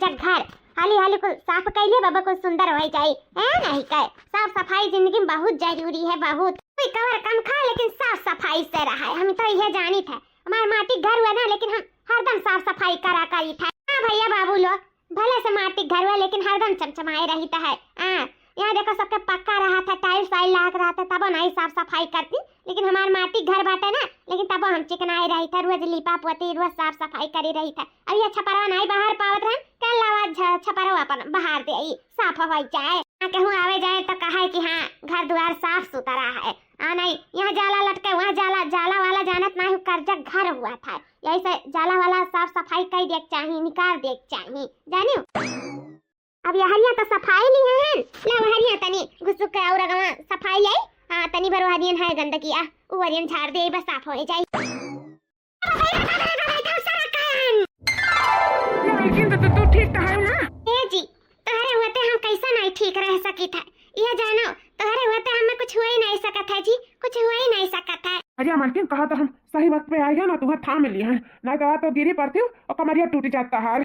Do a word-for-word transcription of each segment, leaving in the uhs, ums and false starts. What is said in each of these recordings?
एक घर हाली हाली कुल साफ कइले बाबा, कुल सुंदर होइ जाई। है नहीं कहे, साफ सफाई जिंदगी में बहुत जरूरी है, बहुत। कोई कवर कम खाए, लेकिन साफ सफाई से रहे, हम तो यह जानित है। हमार माटी घर हुआ ना, लेकिन हम हरदम साफ सफाई करा करित है। हाँ भैया बाबू लोग, भले से माटी घर हुआ, लेकिन हरदम चमचमाए रहित है। हाँ, यहाँ देखो, सबके पक्का रहत है, टाइल्स वाइल लाग रहत है, तबो नहीं साफ सफाई करती। लेकिन हमार माटी घर बाटे ना, लेकिन तबो हम चिकनाए रहित है, रोज लीपा पोती, रोज साफ सफाई करी रहित है। अब यह छपरवा नहीं बाहर पावत रहन, कल लावा छ-, छपरवा अपन बाहर देई, साफ होइ जाए। ना कहूँ आवे जाए तो कहे कि हाँ, घर दुआर साफ सुथरा है। आ नहीं, यहाँ जाला लटके, वहाँ जाला, जाला वाला जानत नहीं, कर्जा घर हुआ था। यही से जाला वाला साफ सफाई कई देक चाही, निकाल देक चाही, जानियो। अब यहरिया तो सफाई नहीं है, ला वहरिया तनी घुसुक के और अगवा सफाई ले। हाँ, तनी भर वहरियन है गंदगी, आ, उ वहरियन झाड़ दे, बस साफ होइ जाई। ए, लेकिन तो, तो, तो ठीक तो है ना? ए जी, तोहरे होते हम कैसा नहीं ठीक रह सकित है? ये जानो, तोहरे होते हमें कुछ हो ही नहीं सकत है जी, कुछ हो ही नहीं सकत है। अरे मलकिन, कहा तो हम सही वक्त पे आए हैं ना, तुम्हें थाम लिया है, नहीं तो, तो गिरी पड़ती हूँ और कमरिया टूट जाता है।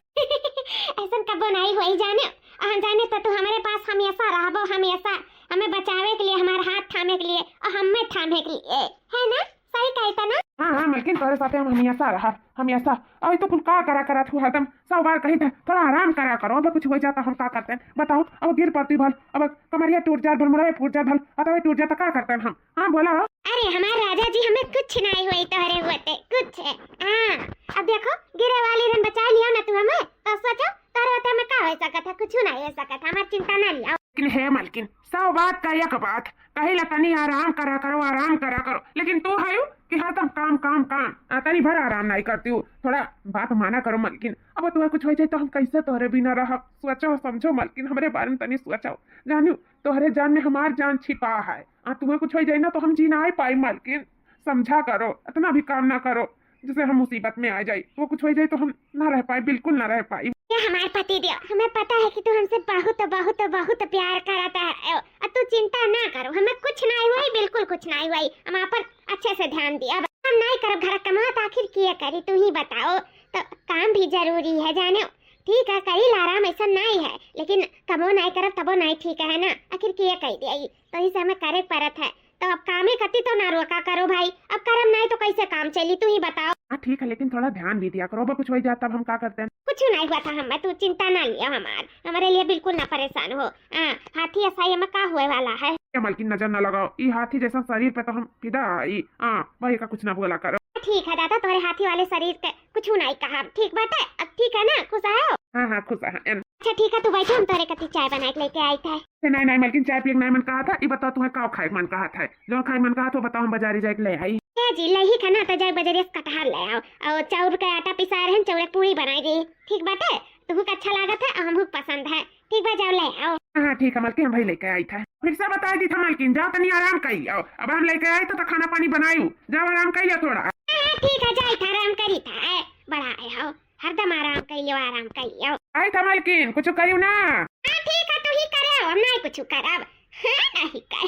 ऐसन कबो नहीं होई जाने, और हम जाने तो तू हमारे पास हमेशा रहबो, हमेशा हमें बचावे के लिए, हमारे हाथ थामे के लिए और हमें थामे के लिए, है ना? सही कहे था ना? हाँ, हाँ, मलकिन, तोरे साथे हम हमेशा रहा, हमेशा। अभी तो कुल का करा करा तू हरदम, सौ बार कही था, थोड़ा आराम करा करो, अब कुछ हो जाता हम का करते हैं? बताओ, अब गिर पड़ती भल, अब कमरिया टूट जात भल, मुड़वे फूट जात भल, अतवे टूट जाता, का करते हैं हम? हाँ, बोला हो। अरे, हमार राजा जी, हमें कुछ नहीं हुई तोहरे होते, कुछ है। हाँ, अब देखो, गिरे वाली रहन बचा लिया ना तू हमें, तो सोचो, तोहरे होते हमें का हो सकत है? कुछ नहीं हो सकत, हमार चिंता ना लिया। लेकिन हे मलकिन, सौ बात का एक बात, कही ला तनी आराम करा करो, आराम करा करो, लेकिन तू है कि हरदम काम, काम, काम, आ, तनी भर आराम नहीं करती हूँ, थोड़ा बात माना करो मलकिन। अब तुम्हें कुछ हो जाए तो हम कैसे तोहरे बिना रहब? सोचो, समझो मलकिन, हमरे बारे में तनी सोचो। जानू, तोहरे जान में हमार जान छिपा है, आ, तुम्हें कुछ हो जाए ना तो हम जी ना पाई मलकिन, समझा करो, इतना भी काम ना करो। जैसे हम मुसीबत में आ जाई, वो कुछ हो जाए तो हम ना रह पाई, बिल्कुल ना रह पाई। ये हमार पति देव, हमें पता है कि तू हमसे बहुत, बहुत, बहुत प्यार करता है, और तू चिंता ना करो, हमें कुछ नहीं हुई, बिल्कुल कुछ नहीं हुई। हम अपन अच्छे से ध्यान दिया, अब हम नहीं करब घर का कमात, आखिर किए करी, तू ही बताओ। तो काम भी जरूरी है जाने, ठीक है, करी ला आराम, ऐसा नहीं है, लेकिन कबो नहीं करब तबो नहीं ठीक है ना, आखिर किए कह दिया, तो इसे हमें करे पड़त है। तो अब कामे कती तो ना रोका करो भाई, अब करम नहीं तो कैसे काम चली, तू ही बताओ। हाँ ठीक है, लेकिन थोड़ा ध्यान भी दिया करो, अब कुछ हो जाता तब हम का करते हैं? कुछ नहीं हुआ था हमें, तू चिंता ना लिया हमार, हमारे लिए बिल्कुल ना परेशान हो। हाँ, हाथी असाई में का हुए वाला है? ये मलकिन नजर ना लगाओ, ई हाथी जैसा शरीर पे तो हम फिदा आई। हाँ, भाई का कुछ ना बोला करो। ठीक है दादा, तुम्हारे हाथी वाले शरीर के कुछ नहीं कहा, ठीक बात है, अब ठीक है ना, खुश है हो? हाँ हाँ, खुश है। अच्छा ठीक है, तू बैठो, हम तोरे कती चाय बना के लेके आई था। ए, नहीं, नहीं, मलकिन, चाय पिए के नहीं मन कहा था। ई बताओ, तुम्हें का खाए के मन कहा था? जौन खाए के मन कहा था, बताओ, हम बाजारी जाए के ले आई। ए जी, लही का ना, तो जाए बजारिया से कटहर ले आओ, और चाउर के आटा पिसा रहे, चाउर के पूरी बनाई दी, ठीक बाटे? तुहू के अच्छा लागत है, और हमहू के पसंद है, ठीक बा, जाओ ले आओ। हाँ, हाँ, ठीक है, मलकिन, हम भाई लेके आई था। फिर से बताई दी था, मलकिन, जाओ तनी आराम कर लियो, अब हम लेके आई तो, तो खाना पानी बनाई, जाओ आराम कर लियो थोड़ा। हाँ, हाँ, ठीक है, जाई था, आराम करी था, ए, बड़ा आए हो। हरदम आराम कइयो, आराम कइयो। आई था मलकिन, कुछ करियो ना। हाँ, ठीक है, तू ही करे, हम नहीं कुछ करब। हाँ, नहीं कर।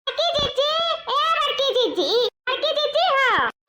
बड़की जीजी, ए बड़की जीजी, बड़की जीजी हो।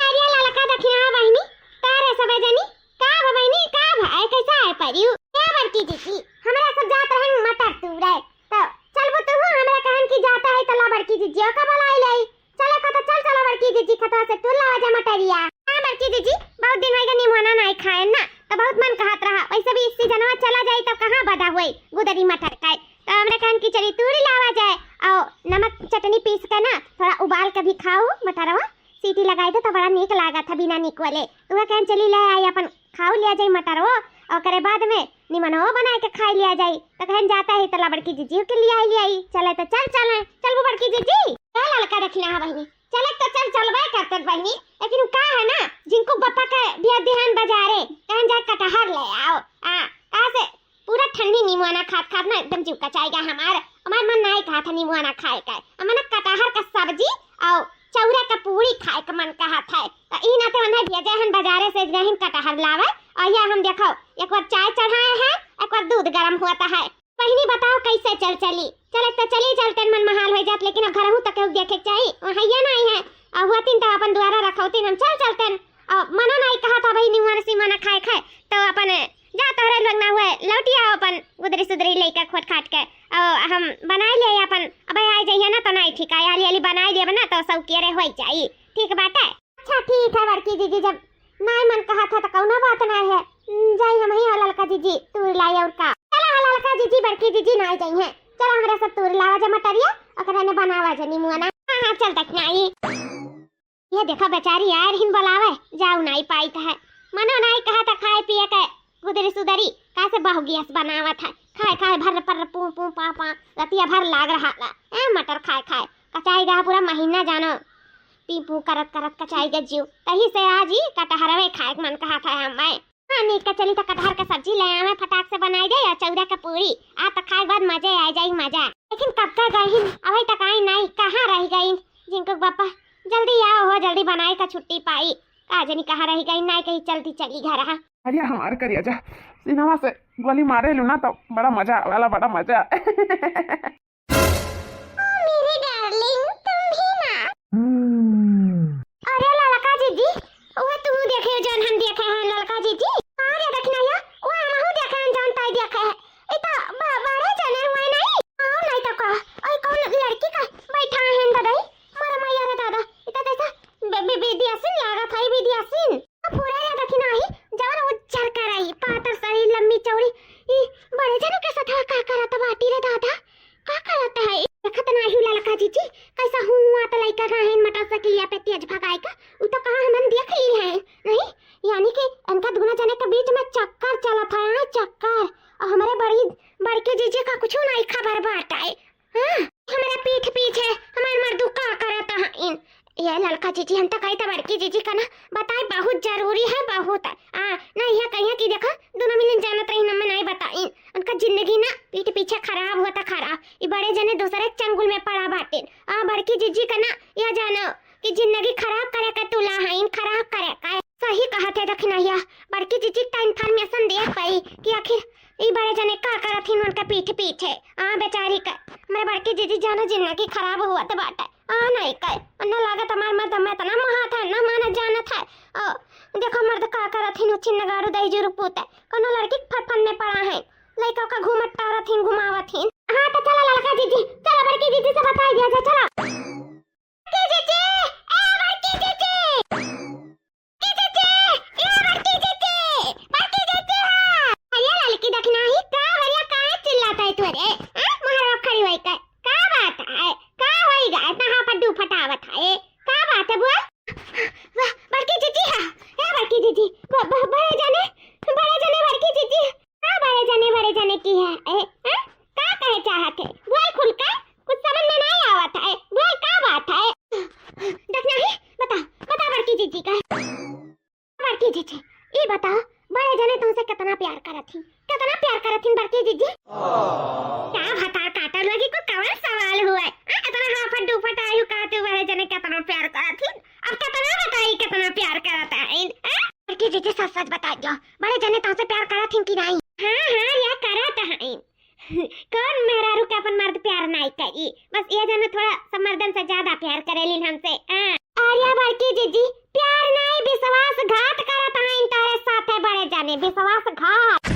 अरे ललका दखिना बहिनी, का रे सबे जनी, का भ बहिनी, का भ, ए, कैसा है परियो? ए बड़की जीजी, हमरा सब जात रहन मटर तूरे, तो चलबू तू, हमरा कहन की जाता है, तो ला बड़की जीजी, ओका बुलाई ले। चले को तो चल, चलो बड़की जीजी, खतवा से तू लावा जा मटरिया। हाँ बड़की जीजी, बहुत दिन होइगा निमोना नाई खाए ना, तो बहुत मन कहत रहा। वैसे भी इस सीजनवा चला जाई तो कहाँ बदा हुई गुदरी मटर का, तो हमरे कहन की चली तूरी लावा जाए, और नमक चटनी पीस के ना थोड़ा उबाल के भी खाओ मटरवा, सीटी लगाई दे तो बड़ा नीक लागत है बिना नीक वाले। तो वह कहन चली ले आई अपन खाओ लिया जाई मटरवा, और ओकरे बाद में निमनवा बनाए के खाई लिया जाई। तो कहन जाता है तो ला बड़की जीजी के लिया आई, लिया आई। चले तो चल, चले, चलबू बड़की जीजी। ए ललका दखिना बहिनी, चले तो चल, चलबे करते बहिनी, लेकिन उ का है ना, जिनको बप्पा के बिया दिहन बजारे, कहन जाए कटहर ले आओ। आ, कहाँ से पूरा ठंडी नीमुआना खात खात ना एकदम जीव कचाएगा हमार। हमार मन नहीं कहा था नीमुआना खाए का, हमार ना कटहर का सब्जी और चौरा का पूरी खाए का मन कहा था। तो ई नाते उन्हें भेजे हन बजारे से जहिन कटहर लावे, और यह हम देखो, एक बार चाय चढ़ाए हैं, एक बार दूध गरम होता है। बहिनी बताओ कैसे चल चली? चले तो चली चलते, मन महाल हो जात, लेकिन अब घरहू तक केहू देखे के चाही, और हैया नहीं है, और हुआतिन तो अपन द्वारा रखौतिन, हम चल चलते। और मना नहीं कहा था भाई निमन सीमन खाए खाए, तो अपन जा तोहरे लोग ना ठीक है, आली आली बनाई देब ना तो सौकियरे होइ जाई। ठीक बाटे। अच्छा ठीक है बड़की जीजी, जब नाई मन कहत है तो कौनो बात नाई है। हम्म, जाई हमहीं और ललका जीजी तूर लाई और का। चला हो ललका जीजी, बड़की जीजी नाई जाई है। चला हमरा सब तूर लावा जा मटरिया, ओकरा ने बनावा जा निमुआ ना। हाँ, हाँ, चल दखिनाही। ये देखा बेचारी आए रहिन बोलावे, जाउ नाई पाइत है। मनो नाई कहत है खाए पिए के गुदरी सुदरी, कासे बहु गैस बनावत है। खाए खाए भर पर पू पू पा पा, रतिया भर लाग रहा ला। ए मटर खाए खाए, कचाई गा पूरा महीना जानो। पी पू करत करत कचाई गा जीव। तही से आज ही कटहरवे खाए के मन कहत है हमें। हाँ, नीक का चली त कटहर का सब्जी ले आवे, फटाक से बनाई दे या चौरा का पूरी। आ त खाए के बाद मजे आ जाई मजा। लेकिन कब का गईन, अबे तक आई नाई, कहाँ रह गईन? जिनको बापा जल्दी आओ हो, जल्दी बनाई का छुट्टी पाई। का जनी कहाँ रह गईन, नाई कहीं जल्दी चली घर। हाँ। अरे हमार करिया जा, सिनेमा से गोली मारे लू ना तो बड़ा मजा आवेला, बड़ा मजा। ओ मेरी डार्लिंग, तुम भी ना। हम्म। अरे ललका जीजी, वो तू देखे जौन हम देखे हैं ललका जीजी। अरे देखना या, वो हमहू देखे हैं जौन ताई देखे हैं। ई तो ब-, बड़े जने हुए नहीं। आओ नहीं तो का, ओए कौन लड़की का बैठा है दादा? मर मैया रे दादा, ई तो जैसा बे-, बे-, विद्यासिन लागत है, विद्यासिन। अब पूरा या देखी नाही, जवन उज्जर करई, पातर सरी, लम्बी चौड़ी, ई बड़े जने के साथ का करत बाटी रे दादा? का करत है? देखत नाही ललका जीजी, कैसा हुआ त लइका गए हैं मोटरसाइकिलिया पे तेज भगाए का, उ तो कहाँ हमन देख ली है, नहीं? यानी कि इनका दोनों जने के बीच में चक्कर चलत है, हाँ, चक्कर। और हमरे बड़ी, बड़की जीजी का कुछ नहीं खबर बाटे। हाँ, हमरा पीठ पीछे हमार मर्दू का करत हईन। ये ललका जीजी, हम तो कही त बड़की जीजी का ना बताई, बहुत जरूरी है, बहुत। आ, ना यह कहिया कि देखा, दोनों मिलन जानत रही, हमें नहीं बताई। उनका जिंदगी ना पीठ पीछे खराब होता खराब। ई बड़े जने दूसरे चंगुल में पड़ा बाटे। आ, बड़की जीजी का ना यह जानो कि जिंदगी खराब करे के तुला हईन, खराब करे के। सही कहत है दखिनैया, बड़की जीजी त information दे पाई कि आखिर ई बड़े जने का करत हिन उनके पीठ पीछे। आ बेचारी के, हमरे बड़की जीजी जानो जिंदगी खराब हुआ त बाटे। आ नहीं के, अन्ना लागत हमार मर्द में इतना महात है, ना मानत जानत है। ओ, देखो मर्द का करत हिन, उछिन नगाड़ू दही जुरु पूते, कोनो लड़की के फटफन में पड़ा है, लइका का घूमत टारत हिन, घुमावत हिन। हाँ तो चला ललका जीजी, चला बड़की जीजी से बताई दिया जा, चला। बड़की जीजी, ए बड़की जीजी। बड़की जीजी, ए बड़की जीजी, बड़की जीजी हो। अरे ललकी दखिनही, का भरिया काहे चिल्लात है तू रे? हाँ, मुहरवा खड़ी होई के। का बात है? का होई गा? इतना हाफत डूफत आवत है। का बात है बोल? वाह, बड़की जीजी है। ए बड़की जीजी, ब-, ब-, बड़े जने, बड़े जने बड़की जीजी। का बड़े जने, बड़े जने की है? ए, हाँ? का कहे चाहत है? बोल खुल के। कुछ समझ में नहीं आवत है, बोल का बात है? दखिनही, बता, बता बड़की जीजी का। बड़की जीजी, ई बता, बड़े जने तुमसे कितना प्यार करत ही, कितना प्यार करत ही बड़की जीजी? का भतार काटल लगी को कवन सवाल हुआ है? आ, इतना हाफत डूफत आयु का तू बड़े जने कितना प्यार करत ही? अब कितना बताई कितना प्यार करत है, हैं? बड़की जीजी सच सच बताई दियो, बड़े जने तुमसे प्यार करत ही कि नहीं? हाँ, हाँ, या करत है। कौन मेहरारू के अपन मर्द प्यार नाई करी? बस ये जानो थोड़ा सा मर्दन से ज्यादा प्यार करेलिन हमसे। हाँ। अरे बड़की जीजी, प्यार नाई विश्वासघात करत हईन तोरे साथे बड़े जाने, विश्वासघात।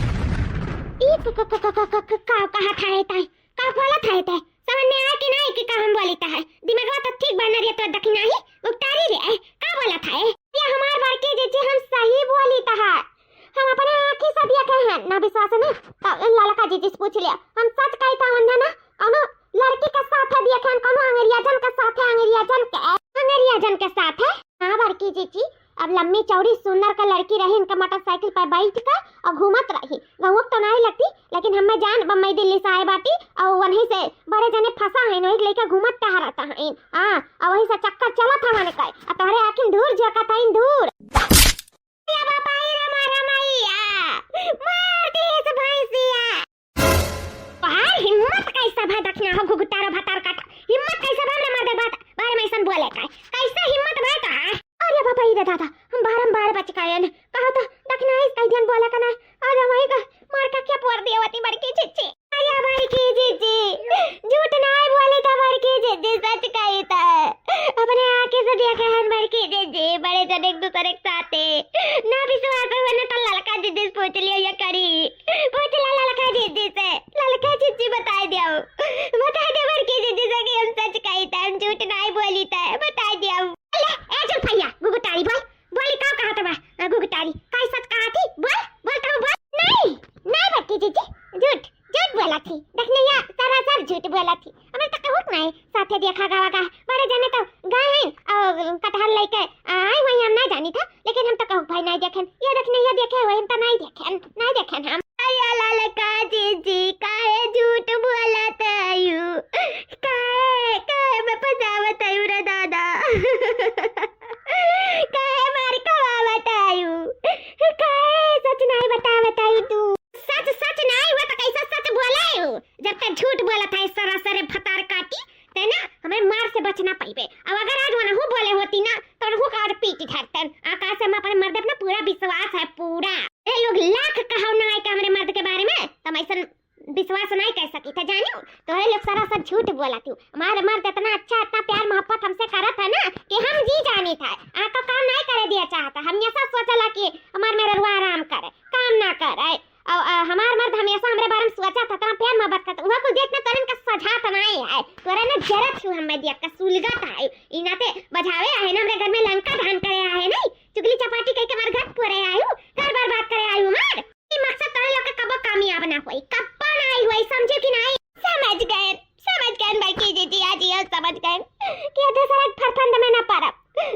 ई क-, क-, क-, का कहत है ताई? का बोलत है ताई? समझ में आए कि नाई कि का हम बोलित है? दिमागवा तो ठीक बा ना रे तो दखिनही, उकटारी रे, का बोलत है? ये हमार बड़की जीजी हम सही बोलित है। हम अपने आँखी से देखे हैं, ना विश्वास है ना, तो इन ललका जीजी से पूछ लिया। हम सच कही था वंदना, कौनो लड़की के साथ देखे हैं, कौनो अंग्रेजन के साथ, अंग्रेजन के, अंग्रेजन के साथ है। हाँ बड़की जीजी, अब लम्बी चौड़ी सुंदर का लड़की रही, इनके मोटरसाइकिल पर बैठ के और घूमत रही। गौवा तो नहीं लगती, लेकिन हमें जान बम्बई दिल्ली से आए बाटी और वहीं से बड़े जने फंसा है, वही लेके घूमत टहरत है। हाँ, और वहीं से चक्कर चलत है मन का, और तोहरे आँखिन धूर झोंकत है, धूर। या बाबा, ई रे मारा मैया, मार दीस भैंसिया। तोहार हिम्मत कैसे भा दखिनहो घुघुटारो भतार काटा, हिम्मत कैसे भा हमरे मर्दे बात बारे में ऐसन बोले का? कैसे हिम्मत भा तोहार? अरे बाबा, ई रे दादा, हम बारंबार बच गए न। कहो तो दखिनही कई दिन बोले का ना, आज हम वही का मार का क्या पोर दिए होती बड़की जीजी। अरे बड़की जीजी, झूठ नाई बोली था बड़की जीजी, सच कही था। अपने आँखी से देखे हैं बड़की जीजी, बड़े जने एक दूसरे के साथे। ना विश्वास हो ना तो ललका जीजी से पूछ लियो ये करी। पूछ ला ललका जीजी से, ललका जीजी बताई दियो। बताई दे बड़की जीजी से कि हम सच कही था, हम नाहीं बोली त बताइ दिया। ले, ए जुल्फैया, गुगुतारी बोल, बोली का कहत बा? अ, गुगुतारी, काहे सच कहत ही? बोल, बोल तो बोल। नाहीं, नाहीं बड़की जीजी, झूठ, झूठ बोलत ही। देखनैया सरासर झूठ बोलत ही। हमरे तो कहूक नाहीं, साथे देखा गवा गा। बड़े जने तो गए हैं अउर कटहल लइके आए हुए, हम ना जानी था, लेकिन हम तो कहूक भाई नाहीं देखेन। ये देखनैया देखे हुए, हम तो नाहीं देखेन, नाहीं देखेन हम। अरे ललका जीजी, काहे झूठ बोलत आयु? काहे, काहे में फंसावत आयु रे दादा? काहे मार खवावत आयु? काहे सच नाहीं बतावत आयु तू? सच, सच नाहीं हुआ तो कैसे सच बोले आयु? जब तक झूठ बोलत है सरासर भतार काटी, ते ना हमें मार से बच ना पाइबे। अब अगर आज वनहु बोले होती ना, तो वनहु का आज पीट धरतन। आ काहे से हम अपने मर्द पे ना पूरा विश्वास है, पूरा। ए लोग लाख कहो ना आए के हमरे मर्द के बारे में, तम ऐसन विश्वास नाहीं कर सकी थे, जानियो? तोहरे लोग सरासर झूठ बोलत हो। हमार मर्द इतना अच्छा, इतना प्यार मोहब्बत हमसे करत है ना कि हम जी जानी था, आका काम नाहीं करे दिया चाहता। हम ऐसा सोचला कि हमार मेहररुआ आराम करे, काम ना करे। अउ, अ, हमार मर्द हमेशा हमरे बारे में सोचत है, इतना प्यार मोहब्बत करत है। उहा कुल देख ना तोरे इनका सझात नाहीं है, तोरे ना जरत हूँ हमें देख के सुलगत है। ई नाते बझावे आहे ना, हमरे घर में लंका दहन करे आहे नहीं, चुगली चपाटी कह के हमार घर फोरे आयु, घर बर्बाद करे आयु हमार। ई मकसद तोरे लोग के कबो कामयाब ना होई, कब्बो नाहीं होई, समझे कि नाहीं? समझ गए, समझ गए बड़की जीजी, आज ये समझ गए कि ये दूसरा के फरफंद में ना पड़ब,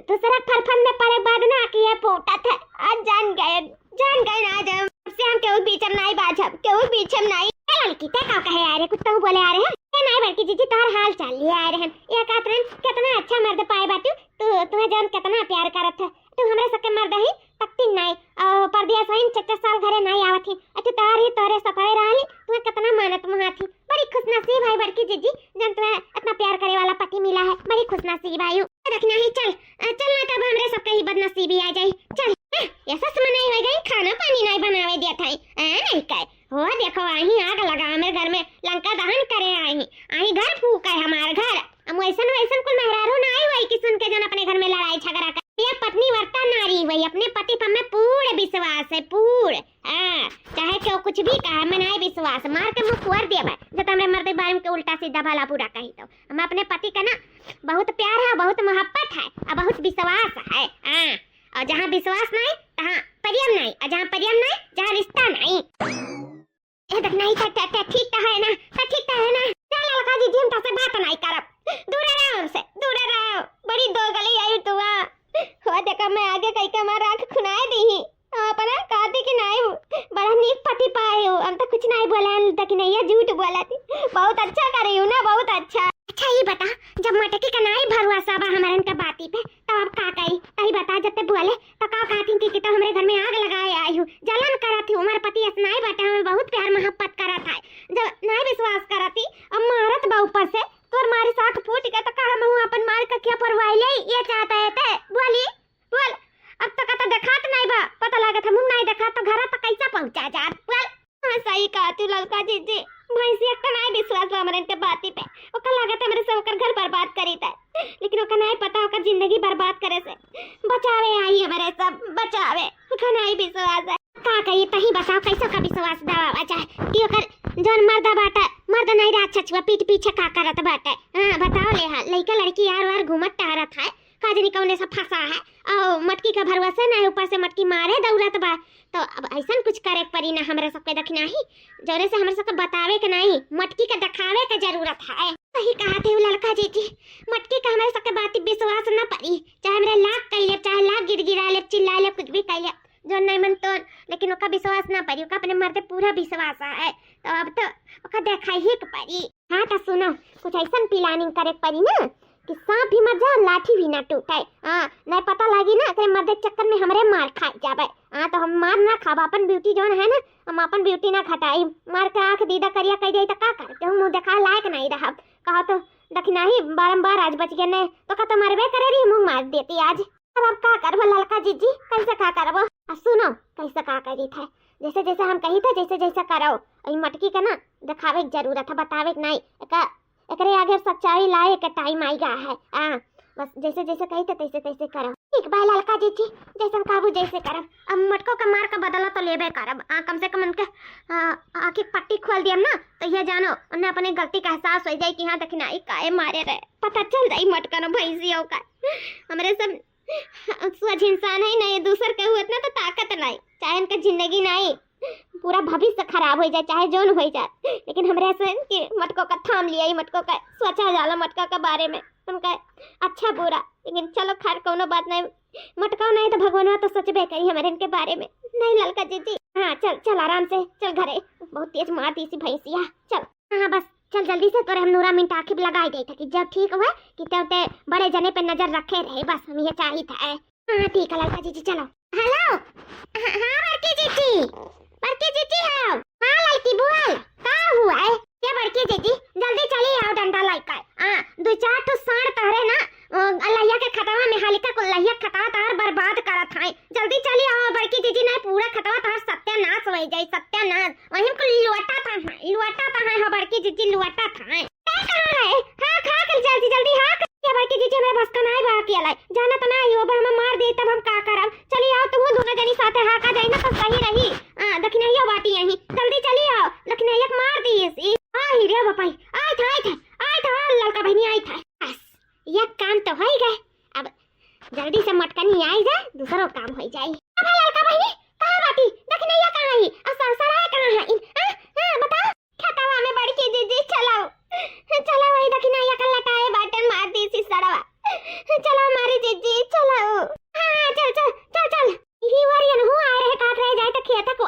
दूसरा के फरफंद में पड़े बाद ना कि ये फूटत है। आज जान गए, जान गए ना, आज हम से हम केहू बीच में नाहीं बाझब, केहू बीच में नाहीं। ए ललकी, ते का कहे आ रहे, कुछ तो बोले आ रहे हैं? ए नाहीं बड़की जीजी, तोहर हाल चाल लिए आ रहे हैं। ये कहत रहन, कितना अच्छा मर्द पाए बाटू, तू, तुम्हें जान कितना प्यार करत है, तू हमरे सबके मर्द ही, तकती नाहीं, अउ परदेस हईन, चार चार साल घरे नाहीं आवत ही। अति तोहर ही तोहरे सफाई रहली, तुम्हें कितना मानत मोहात ही। बड़ी खुशनसीब है बड़की जीजी, जन तुम्हें इतना प्यार करे वाला पति मिला है, बड़ी खुशनसीब है यू। देखना ही, चल, अ, चल ना तब हमरे सबके ही बदनसीबी आ जाई। चल, अ, ये सस मनाई हो गई, खाना पानी नाहीं बनावे दिया था, अ, नाहीं कहे। हो देखो, आही आग लगा, हमरे घर में लंका दहन करे आही, आही घर फूके हमार घर। हम वैसन, वैसन कुल मेहरारू नाहीं होई कि सुन के जन अपने घर में लड़ाई झगड़ा कर। ये पत्नी व्रता नारी होई, अपने पति पर हमें पूर्ण विश्वास है, पूर्ण। हाँ, चाहे केहू कुछ भी कहा, हमें नाहीं विश्वास, मार के मुंह फोर देबे, जब हमरे मर्द के बारे में के उल्टा सीधा भला बुरा कही तो। हम अपने पति का ना बहुत प्यार है, बहुत मोहब्बत है अउ बहुत विश्वास है। हाँ, अउ जहाँ विश्वास नाहीं, तहाँ प्रेम नाहीं, अउ जहाँ प्रेम नाहीं, जहाँ रिश्ता नाहीं। ए, देख, नाहीं, त, त, त, ठीक त है ना, त, ठीक त है ना। चल, ललका जीजी, हम तोसे बात नाहीं करब। दूरे रहो हमसे, दूरे रहो। बड़ी दोगली आयु तुआ। हो, देखा, मैं आगे कई के हमार आँख खुनाए दी ही। हम अपना कहती कि नाहीं, बड़ा नीक पति पाए हो। हम तो कुछ नाहीं बोले, देखी नहीं, ये झूठ बोला थी। बहुत अच्छा करे हो ना, बहुत अच्छा। अच्छा, ये बता, जब मटकी का नाहीं भरवासा बा हमारन के बाती पे, तब अब का करी? तही बता, जब ते बोले, तो का कहती कि, कि तो हमरे घर में आग लगाए आई हूँ, जलन करत ही, हमार पति असनाई बाटे, हमें बहुत प्यार मोहब्बत करत है। जब नाहीं विश्वास करत ही, अब मारत बा ऊपर से, तोर मारी साख फूट के, तो का हम हूँ अपन मार के क्या परवाई ले? ये चाहता है ते? बोली, बोल। अब तो का तो देखात नाहीं बा, पता लागत हम नाहीं देखा तो घर तक कैसा पहुँचा जात? बोल। हाँ, सही कहा तू ललका जीजी, भैंसिया का नाहीं विश्वास बा हमरन के बाती पे। ओकर लागत हमरे सब ओकर घर बर्बाद करी थे, लेकिन ओकर नाहीं पता ओकर जिंदगी बर्बाद करे से बचावे आई हमरे सब, बचावे। ओकर नाहीं विश्वास है। का कही, तही बताओ, कैसे का विश्वास दवावा जाए कि ओकर जौन मर्दा बाटे, मर्द नाहीं राक्षस हुआ, पीठ पीछे का करत बाटे? हाँ, बताओ ले, हाँ, लइका लड़की यार वार घूमत टहरत है, का जानी कौने से फंसा है, अउ मटकी का भरोसे नाहीं, ऊपर से मटकी मारे दौड़त बा। तो अब ऐसन कुछ करे के पड़ी ना हमरा सबके, देखना ही, जौने से हमरा सबके बतावे के नाहीं, मटकी के देखावे के जरूरत है। सही कहा थे ललका जीजी, मटकी का हमरा सबके बात विश्वास ना पड़ी, चाहे हमरा लाख कह ले, चाहे लाख गिड़गिड़ा ले, चिल्ला ले, कुछ भी कह ले, जो नहीं मन तो, लेकिन ओका विश्वास ना पड़ी, ओका अपने मर्दे पूरा विश्वास है। तो अब तो ओका देखाई ही के पड़ी। हाँ, तो सुनो, कुछ ऐसन planning करे के पड़ी ना कि सांप भी मर जाए, लाठी भी ना टूटे। हाँ, नहीं पता लगी ना, एकरे मर्दे के चक्कर में हमरे मार खाई जावे। हाँ, तो हम मार ना खाब, अपन beauty जौन है ना, हम अपन beauty ना घटाई। मार के आँख दीदा करिया कह जाई तो का कर, केहू मुँह देखा लायक नहीं रहब। कहा तो दखिनाही बारंबार आज बच गए नहीं, तो का तो मरबे करे रही, मुँह मार देती आज। अब, अब का करबो ललका जीजी, कैसे का करबो? आ सुनो, कैसे का करी था, जैसे जैसे हम कही था, जैसे जैसे करो। ई मटकी के ना देखावे के जरूरत है, बतावे के नहीं। एका, एकरे आगे सच्चाई लाए के time आई गा है। आ, बस जैसे जैसे कही था, तैसे तैसे करो। ठीक बा ललका जीजी, जैसन कहबू जैसे करब। अब मटको के मार के बदला तो लेबे करब। आ, कम से कम उनके, आ, आँखी के पट्टी खोल दियम ना, तो ये जानो, उन्हें अपने गलती का एहसास हो जाए कि हाँ, दखिनाही काहे मारे रहे, पता चल जाई मटका न भैंसियों का। हमरे सब सोझ इंसान है ना, ये दूसर के हुए इतना तो ताकत नहीं, चाहे इनका जिंदगी नहीं, पूरा भविष्य खराब हो जाए, चाहे जौन हो जाए, लेकिन हमरे से कि मटको का थाम लिया, ये मटको का सोचा जाला, मटका के बारे में उनका अच्छा बुरा। लेकिन चलो खैर, कोनो बात नहीं, मटका नहीं तो भगवानवा तो सोचबे करी हमरे इनके बारे में। नहीं ललका जीजी, हाँ चल चल आराम से चल घरे, बहुत तेज मार दी सी भैंसिया। चल हाँ बस चल जल्दी से, तोरे हम नूरा मिंट आँखी पे लगाई देत है कि जब ठीक हुए कि तब ते बड़े जने पे नजर रखे रहे, बस हम ये चाहित है। हाँ ठीक है ललका जीजी, चलो। हेलो, हाँ, हाँ बड़की जीजी, बड़की जीजी आओ। हाँ ललकी बोल, का हुआ है? ये बड़की जीजी जल्दी चली आओ डंडा लेकर। हाँ, दो चार ठो साँड़ तहरे ना, ओ, लहिया के खतवा में हालिका को लहिया खतवा तहर बर्बाद करत है। जल्दी चली आओ बड़की जीजी, नहीं पूरा खतवा तहर सत्यानाश हो जाई, सत्यानाश। वहीं को लुआटा था, लुआटा था है हो बड़की जीजी, लुआटा था। ए, कहाँ रहे? हाँ, हाँ, कर जल्दी, जल्दी, हाँ, कर। ये बड़की जीजी, हमरा बस का नाई बा अकेला। जाना तो नाई हो, अब हम मार दे, तब हम का करब? चली आओ, तू दोनों जनी साथे हाँका जाई ना, तो सही रही। हाँ, दखिनहिया बाटी यहीं। जल्दी चली आओ, दखिनहिया के मार दी इस, ई। आई रे बापाई, आई था, आई था, आई था, ललका बहिनी आई था। बस, ये काम तो हो ही गए। अब जल्दी से मटकनी आई जाए, दूसरो काम हो जाए। अब ललका बहिनी, कहाँ बाटी? दखिनहिया कहाँ है? और सड़सड़ा कहाँ है? इन, हाँ, हाँ, बताओ। खतवा में बड़की जीजी चलाओ, चलाओ, वही दखिनहिया का लटाए बाटन मार दी सी सड़वा। चलाओ मारी जीजी, चलाओ। हाँ, चल, चल, चल, चल। ही वरियन हूँ आ रहे, कात रहे जाए तो खेत को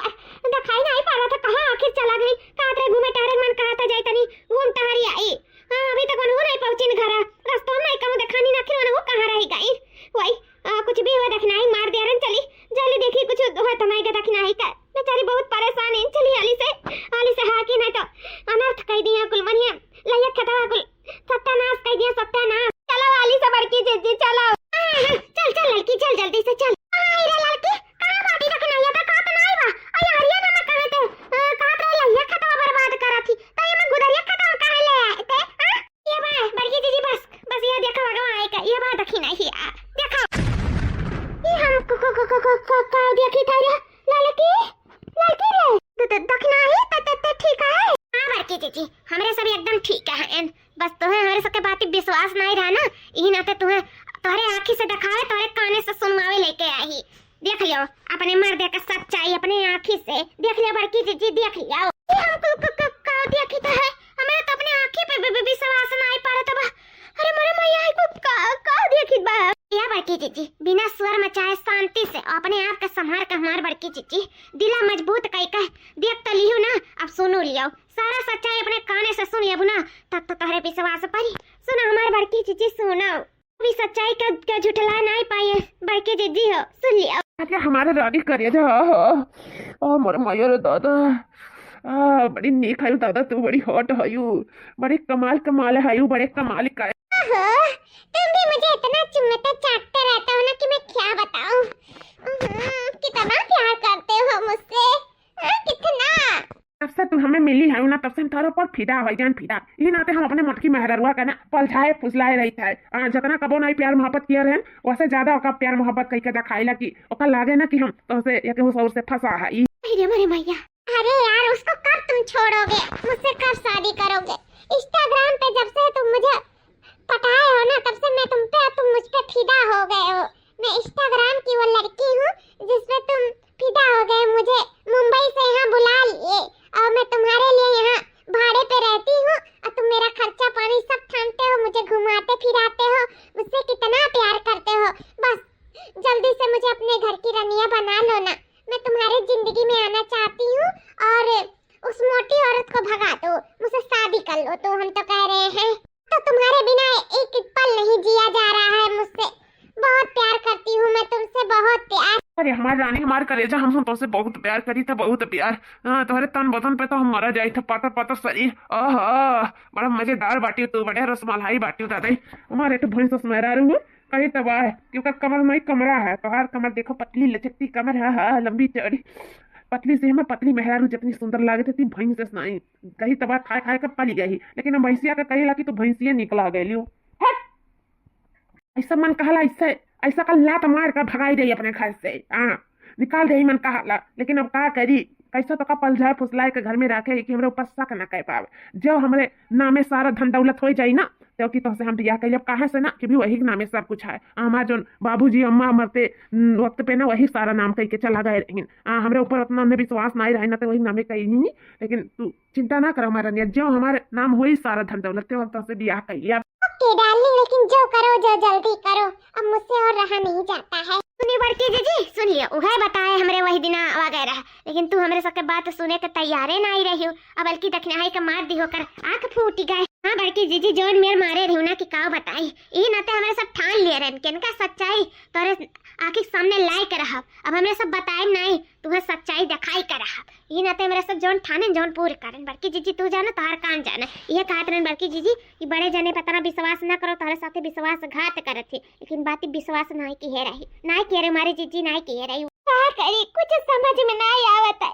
दिखाई नहीं पा रहा था, कहाँ आखिर चला गई। कात रहे घूमे टहरे मन कहा था जाए तनी घूम टहरी आई। हाँ, अभी तक उनहु नहीं पहुँचिन घरा, रस्तों में कहूँ देखानी ना, आखिर उनहु कहाँ रह गई। वही, आ, कुछ भी हुआ दखिनही मार दिया रन, चली, जल्दी देखी कुछ हुआ तो नहीं का दखिनही का। बेचारी बहुत परेशान है, चली हाली से, हाली से हाँकी नहीं तो अनर्थ कह दिया कुल मनिया, लहिया खतवा कुल सत्यानाश कह दिया, सत्यानाश। चलो हाली से बड़की जीजी, चलो। हाँ, हाँ, चल, चल लड़की, चल जल्दी से चल। हाँ, रे लड़की, कहाँ बाटी दखिनहिया तो कहाँ तो नहीं बा। अरे हरिया ना मैं कहे थे, अ, कहाँ तो लहिया खतवा बर्बाद करा थी, तो ये मैं गुदरिया खतवा कहाँ ले आए थे, हाँ? ये बा, बड़की जीजी, बस, बस ये देखा लगा वहाँ एक, ये बा दखिनहिया, देखा। ये हम को, को, को, को, को, को, का देखी था रे? ललकी, ललकी रे। द-, द-, दखिनही, त-, त-, त-, ठीक है? हाँ, बड़की जीजी, हमरे सब एकदम ठीक है। बस तोहे हमरे सबके बात पे विश्वास नहीं रहा ना, यही नाते तोहे, तोहरे आँखी से देखावे, तोहरे काने से सुनवावे लेके आई। देख लियो, अपने मर्दे का सच्चाई अपने आँखी से देख लियो, बड़की जीजी, देख लियो। ये हमको क-, क-, का देखी तो है? हमारे तो अपने आँखी पे भी, भी विश्वास नहीं पड़त बा। अरे मोरे मैया, है को का, का देखी बा? या बड़की जीजी, बिना शोर मचाए शांति से अपने आप का संभार के हमार बड़की जीजी, दिला मजबूत कई के देख तो लियो ना, अब सुनो लियो, सारा सच्चाई अपने काने से सुन लेबू ना, तब तो तोहरे विश्वास पड़ी। सुनो हमार बड़की जीजी, सुनो। अभी सच्चाई का, का झुठला नहीं पाए, बड़की जीजी हो, सुन लियो। अरे हमारे रानी करेजा हो, ओ मोर माया रे दादा, आ, बड़ी नीक हयू दादा, तू बड़ी hot हयू, बड़े कमाल कमाल हयू, बड़े कमाल का। ओहो, तुम भी मुझे इतना चुम्मता चाटते रहते हो ना कि मैं क्या बताऊं। हम्म, कितना प्यार करते हो मुझसे, हाँ, कितना। जब से तू हमें मिली है ना, तब से हम तोहरे ऊपर फिदा हो गए, फिदा। यही नाते हम अपने मोटकी मेहररुआ का ना पलझाए फुसलाए रही थे। आ, जितना कबो नहीं प्यार मोहब्बत किया रहे, वैसे ज्यादा ओका प्यार मोहब्बत कई के दिखाई लगी। ओका लागे ना कि हम तोहसे या केहू सौर से फंसा है। अरे मोरे मैया। अरे यार, उसको कब तुम छोड़ोगे? मुझसे कब शादी करोगे? Instagram पे जब से तुम मुझे पटाए हो ना, तब से मैं तुम पे, तुम मुझ पे फिदा हो गए हो। मैं Instagram की वो लड़की हूँ जिसपे तुम फिदा हो गए। मुझे मुंबई से यहाँ बुला लिए और मैं तुम्हारे लिए यहाँ भाड़े पे रहती हूँ और तुम मेरा खर्चा पानी सब थामते हो, मुझे घुमाते फिराते हो, मुझसे कितना प्यार करते हो। बस जल्दी से मुझे अपने घर की रनिया बना लो ना, मैं तुम्हारे जिंदगी में आना चाहती हूँ और उस मोटी औरत को भगा दो, मुझसे शादी कर लो, तो हम तो कह रहे हैं। तो तुम्हारे बिना एक पल नहीं जिया जा रहा है मुझसे। बहुत प्यार करती हूँ मैं तुमसे, बहुत प्यार। अरे हमार रानी, हमार करेजा, हम, हम तुमसे बहुत प्यार करी था, बहुत प्यार। हाँ, तुम्हारे तन बदन पे तो हम मरा जाई था, पातर पातर शरीर। आहा, बड़ा मजेदार बाटी तू, बड़े रसमलाई बाटी दादा। हमारे तो भैंस मेहरारू कहीं तबाह है, क्योंकि कमर में कमरा है, तोहार कमर देखो, पतली लचकती कमर है, हाँ, लंबी चौड़ी, पतली से हमें पतली मेहरारू जितनी सुंदर लागत थी, भैंस से नहीं। कहीं तबाह खाए खाए के पली गई, लेकिन हम भैंसिया के कहेला कि तू भैंसिया निकला गई लियो। हट! ऐसा मन कहला, इससे ऐसा कल लात मार कर भगाई देई अपने घर से। हाँ, निकाल देई मन कहाला, लेकिन अब का करी, कैसे तो का पलझाए फुसलाए के घर में राखे कि हमरे ऊपर शक न कर पावे। जो हमरे नामे सारा धन दौलत हो जाई ना, तो कि तोहसे हम बियाह कइले, अब काहे से ना कि भी वही के नामे सब कुछ है। आ, हमार जोन बाबूजी अम्मा मरते, न, वक्त पे ना वही सारा नाम कह के चला गए रहीन। आ, हमरे ऊपर उतना ने विश्वास नहीं रहे ना, तो वही नामे कही नहीं। लेकिन तू चिंता ना करो हमारा नियत, जो हमारे नाम होई सारा धन दौलत, तो हम तोहसे बियाह कइले। ओके डार्लिंग, लेकिन जो करो, जो जल्दी करो, अब मुझसे और रहा नहीं जाता है। सुनिए बड़की जीजी, सुनिए, उहे बताए हमरे वही दिना वगैरह, लेकिन तू हमरे सबके बात सुने के तैयारे नहीं रही हो। अब बल्कि दखिनाही के मार दी होकर आँख फूट गए। हाँ बड़की जीजी, जोन मेर मारे रही ना कि काव बताई, ई नाते हमरे सब ठान लिए रहन कि इनका सच्चाई तोरे आँखी के सामने लाए के रहब। अब हमरे सब बताए नहीं, तुहे सच्चाई दिखाई के रहब। ई नाते हमरे सब जोन ठाने जोन पूर करन। बड़की जीजी तू जाना, तोहार कान जाना। ये कहत रहन बड़की जीजी कि बड़े जने पे इतना विश्वास ना करो, तोहरे साथे विश्वासघात करत ही, लेकिन बात ई विश्वास नाई किहे रही, नाई किहे रे मारे जीजी, नाई किहे रही। का करी, कुछ समझ में नाई आवत है।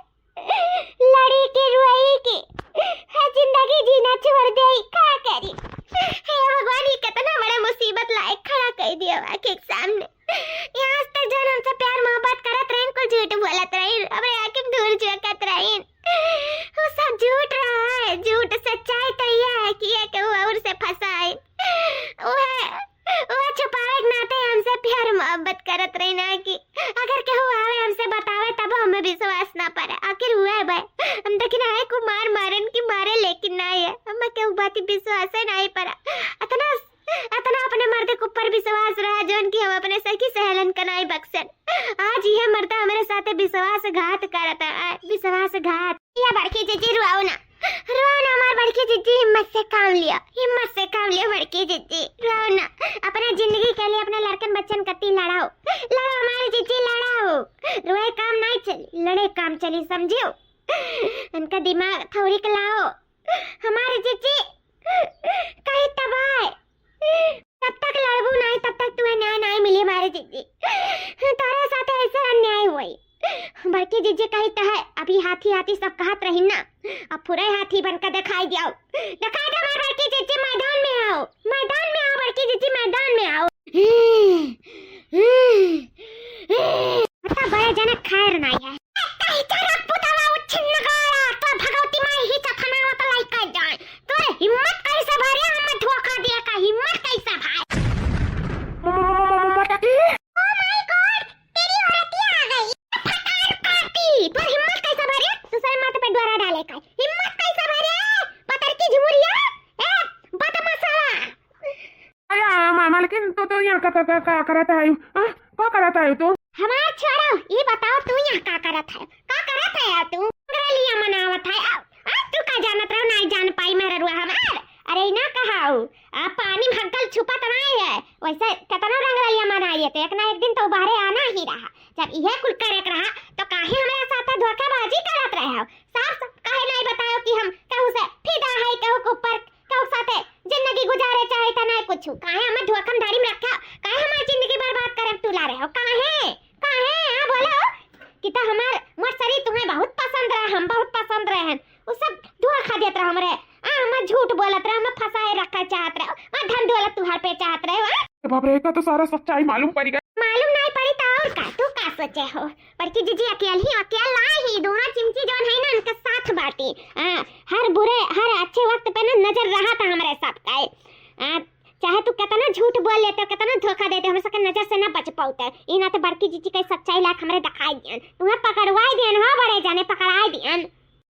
लड़ी के रोई के, है जिंदगी जीना छोड़ देई, का करी? हे भगवान, ये कितना बड़ा मुसीबत लाए खड़ा कर दिया आँखी के सामने। यहाँ आज तक जौन हमसे प्यार मोहब्बत करत रहीन, कुल झूठ बोलत रहीन, हमरे आँखी में धूल झोंकत रहीन। वो सब झूठ रहा है, झूठ। सच्चाई तो यह है कि ये केहू और से फंसा है। वो है, वो छुपावे के नाते हमसे प्यार मोहब्बत करत रही ना कि अगर केहू आवे हमसे बतावे तब हमें विश्वास ना पड़े। आखिर हुए भाई, हम दखिनाही को मार मारन की मारे, लेकिन ना है, हमें केहू बात विश्वास नहीं पड़ा। इतना, इतना अपने मर्द के ऊपर विश्वास रहा जोन कि हम अपने सखी सहेलन का नहीं बख्शन। आज यह मर्द हमारे साथे विश्वासघात करत है, विश्वासघात। या बड़की जीजी रुआओ ना, रुआओ ना हमार बड़की जीजी, हिम्मत से काम लिया, हिम्मत से काम लिया बड़की जीजी, रुआओ ना। अपना जिंदगी के लिए अपने लड़कन बच्चन कत्ती लड़ाओ, लड़ो हमारी जीजी लड़ाओ। रुआई काम नहीं चली, लड़े काम चली, समझियो? इनका दिमाग थोड़ी के लाओ। हमारे जीजी कहीं तबाह, तब तक लड़बू नहीं, तब तक तुम्हें न्याय नहीं मिली हमारे जीजी। तारे साथ ऐसे अन्याय हुई। बड़की जीजी कही तो है, अभी हाथी हाथी सब कहत रही ना, अब पूरे हाथी बन के दिखाई दियाओ, दिखाई दे हमारे बड़की जीजी, मैदान में आओ, मैदान में आओ बड़की जीजी, मैदान में आओ। बता बड़े जने खैर नहीं है। कहीं तेरा पुतवा उच्छिन्न गाया, तो भगवती माई ही चफनावत लइका जाए। तोरे हिम्मत कैसे भरे हमें धोखा दिए का, हिम्मत कैसे भाई? म-, म-, म-, म-, म-, मोटकी? Oh my God, तेरी औरतिया आ गई। फटार काटी, तोर हिम्मत कैसे भरे? दूसरे माथे पे डोरा डाले का। हिम्मत कैसे भरे? पतर की झुमुरिया, ए, बदमाशवा। अरे, मा-, मालकिन, तू, तू यहाँ का, का, का, का करत है? हाँ? का करत है तू? हमार छोड़ो, ये बताओ, तू यहाँ का करत है? का करत है तू? रंगरलिया मनावत है। आ, आ, तू का जानत रहो, नाई जान पाई मेहररुआ हमार। अरे, ना कहाऊ, आ, पानी में हगल छुपत नाई है। वैसे केतना रंगरलिया मनाई लेते, एक ना एक दिन तो बाहरे आना ही रहा। जब इहे कुल करे के रहा, तो काहे हमारे साथ धोखेबाजी करत रहे हो? साफ साफ काहे नाई बतायो कि हम केहू से फिदा है, केहू के ऊपर केहू साथे जिंदगी गुजारे चाहे त नाय कुछु। काहे हमें धोखमधारी में रखा? काहे हमार जिंदगी बर्बाद करे में तुला रहे हो? काहे? काहे? हाँ, बोलो। कि त हमार, मोर शरीर तुम्हें बहुत पसंद रहे, हम बहुत पसंद रहे हैं। वो सब धोखा देत रहे हमरे। आ, हमें झूठ बोलत रहे, हमें फंसाए रखा चाहत रहे। आ, धन दौलत तुहार पे चाहत रहे हो, आ? ए बाप रे, एका तो सारा सच्चाई मालूम पड़ गया। मालूम नहीं पड़ी तो और का? तू का सोचे हो? बड़की जीजी अकेल ही, अकेल ना ही, दोनों चिमची जौन है ना, उनके साथ बाटी। हाँ, हर बुरे, हर अच्छे वक्त पे ना नजर रहा था हमरे सब का। हाँ, चाहे तू कितना झूठ बोल लेते हो, कितना धोखा देते हो, हम सबके नजर से ना बच पाते। ई नाते बड़की जीजी के सच्चाई लाख हमरे दिखाई दियन, तुम्हें पकड़वाई दियन, हाँ बड़े जाने पकड़ाई दियन।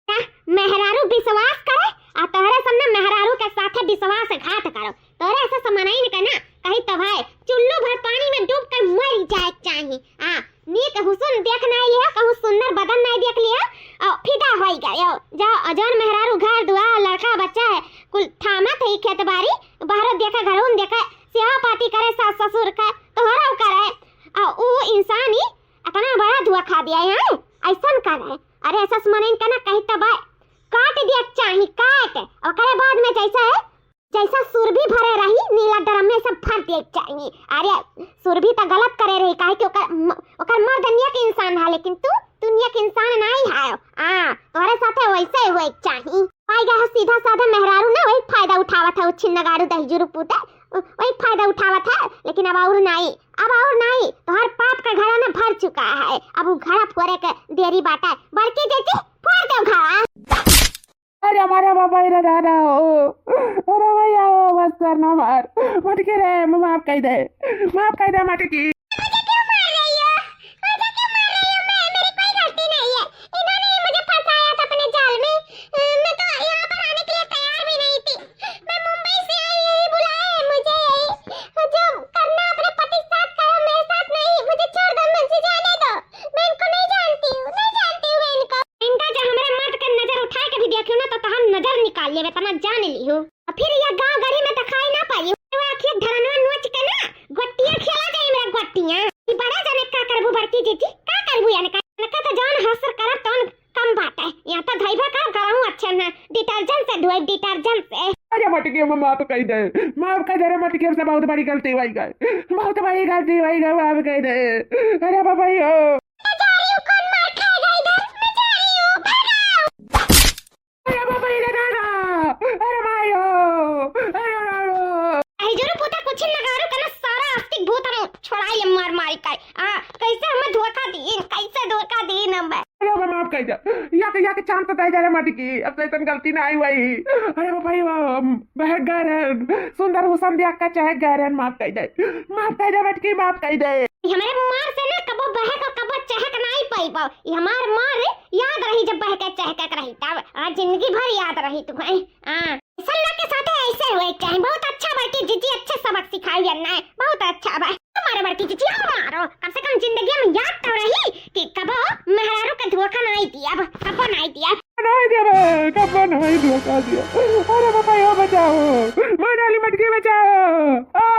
का मेहरारू विश्वास करे, आ तोहरे सामने मेहरारू के साथे विश्वासघात करो। तोहरे ऐसे समनइन के ना, कही तो भाई, चुल्लू भर पानी में डूब के मर जाए के चाही। आ, नीक हुसन देख नहीं लिया, कहूँ सुंदर बदन नहीं देख लिया, और फिदा होई गयो। जाओ, जौन मेहरारू घर दुआर, लड़का बच्चा है, कुल थामत है खेत बारी, बाहरों देखे, घरों देखे, सेवा पाती करे सास ससुर का, तोहरो करे। आ, ऊ इंसान ही इतना बड़ा धोखा दिया है, ऐसन करे। अरे, ऐसा मनइन के ना कही तब काट दिया चाही, काट। ओकरे बाद में जैसे, जैसा सुरभि भरे रही, नीला ड्रम में सब भर दिया चाही। अरे, सुरभि त गलत करे रही, काहे कि ओकर म-, ओकर मर्द नियक इंसान है, लेकिन तू, तू नियक इंसान नहीं है। आ, तोहरे साथे वैसे हुए चाही। पाई गया है सीधा साधा मेहरारू ना, वही फायदा उठावत है, उच्छिन्न गाड़ू दहिजुरू पूते। वही फायदा उठावत है, लेकिन अब और नाई, अब और नाई, तोहर पाप का घड़ा ना भर चुका है, अब उ घड़ा फोरे के देरी बाटे। बड़की जीजी, फोर देउ घड़ा। अरे हमारे बाबा रे दादा हो, अरे भैया हो, बस कर ना मार, मटकी रे, माफ कइ दे, माफ कइ दे मटकी। मुझे क्यों मार रही हो? मुझे क्यों मार रही हो? मैं, मेरी कोई गलती नहीं है। इन्होंने ही मुझे फंसाया था अपने जाल में। अ, मैं तो यहाँ पर आने के लिए तैयार भी नहीं थी। मैं मुंबई से आई, यही बुलाए हैं मुझे, यही। जो करना अपने पति के साथ करो, मेरे साथ नहीं। मुझे छोड़ दो, मुझे जाने दो। मैं इनको नहीं जानती हूँ, नहीं जानती हूँ मैं इनको। इनका जो हमारे मर्द के नजर उठा के भी देखियो ना, तो, तो हम नजर निकाल लेवे, तना जान लियो। और फिर यह गाँव गली में दिखाई ना पाई। वो आँखिया धरनवा नोच के ना, गोटियाँ खेला जाए मेरा गोटियाँ। ई बड़ा जाने का करबू बड़की जीजी, का करबू याने का? इनका तो जौन हसर करब तौन कम बाटे। यहाँ तो धइबे का करहूँ अच्छे ना, detergent से धोए, detergent से। अरे मटकी में माफ कइ दे, माफ कइ दे रे मटकी, हमसे बहुत बड़ी गलती होइ गई, बहुत बड़ी गलती होइ गई, माफ कइ दे। अरे बाबा यो। मैं जा रही हूँ, कौन मार खाएगा इधर? मैं जा रही हूँ, भागो। अरे बाबा, ये दादा, अरे मायो, अरे मायो। अरे जरूर पूता कुछ न करो, कना सारा आस्तिक भूत हम छोड़ाई ले मार मारी का। आ, कैसे हमें धोखा दी, कैसे धोखा दी हम? अरे बाबा, माफ कइ दे, या के, या के चांद तो दे दे रे मटकी, अब तो इतन गलती ना आई हुई। अरे बाबा, ये बहक गए रहन, सुंदर हुसन देख के चहक गए रहन, माफ कइ दे, माफ कइ दे मटकी, माफ कइ दे। ई हमारे मार से ना कबो बहक और कबो चहक नाई पाइबो। ई हमार मार याद रही, जब बहके चहकक रही तब। आ, जिंदगी भर याद रही तुम्हें। हाँ, सब लोग के साथे ऐसे हुए चाहे। बहुत अच्छा बड़की जीजी, अच्छे सबक सिखाई है ना, बहुत अच्छा बा। मारो बड़की जीजी, आओ मारो, कम से कम जिंदगी में याद तो रही कि कबो मेहरारू के धोखा नाई दिया, कबो नाई दिया। नहीं दिया बे, कबो नहीं धोखा दिया। अरे बाबा, यो बचाओ, मार डाली मटकी, बचाओ। आ!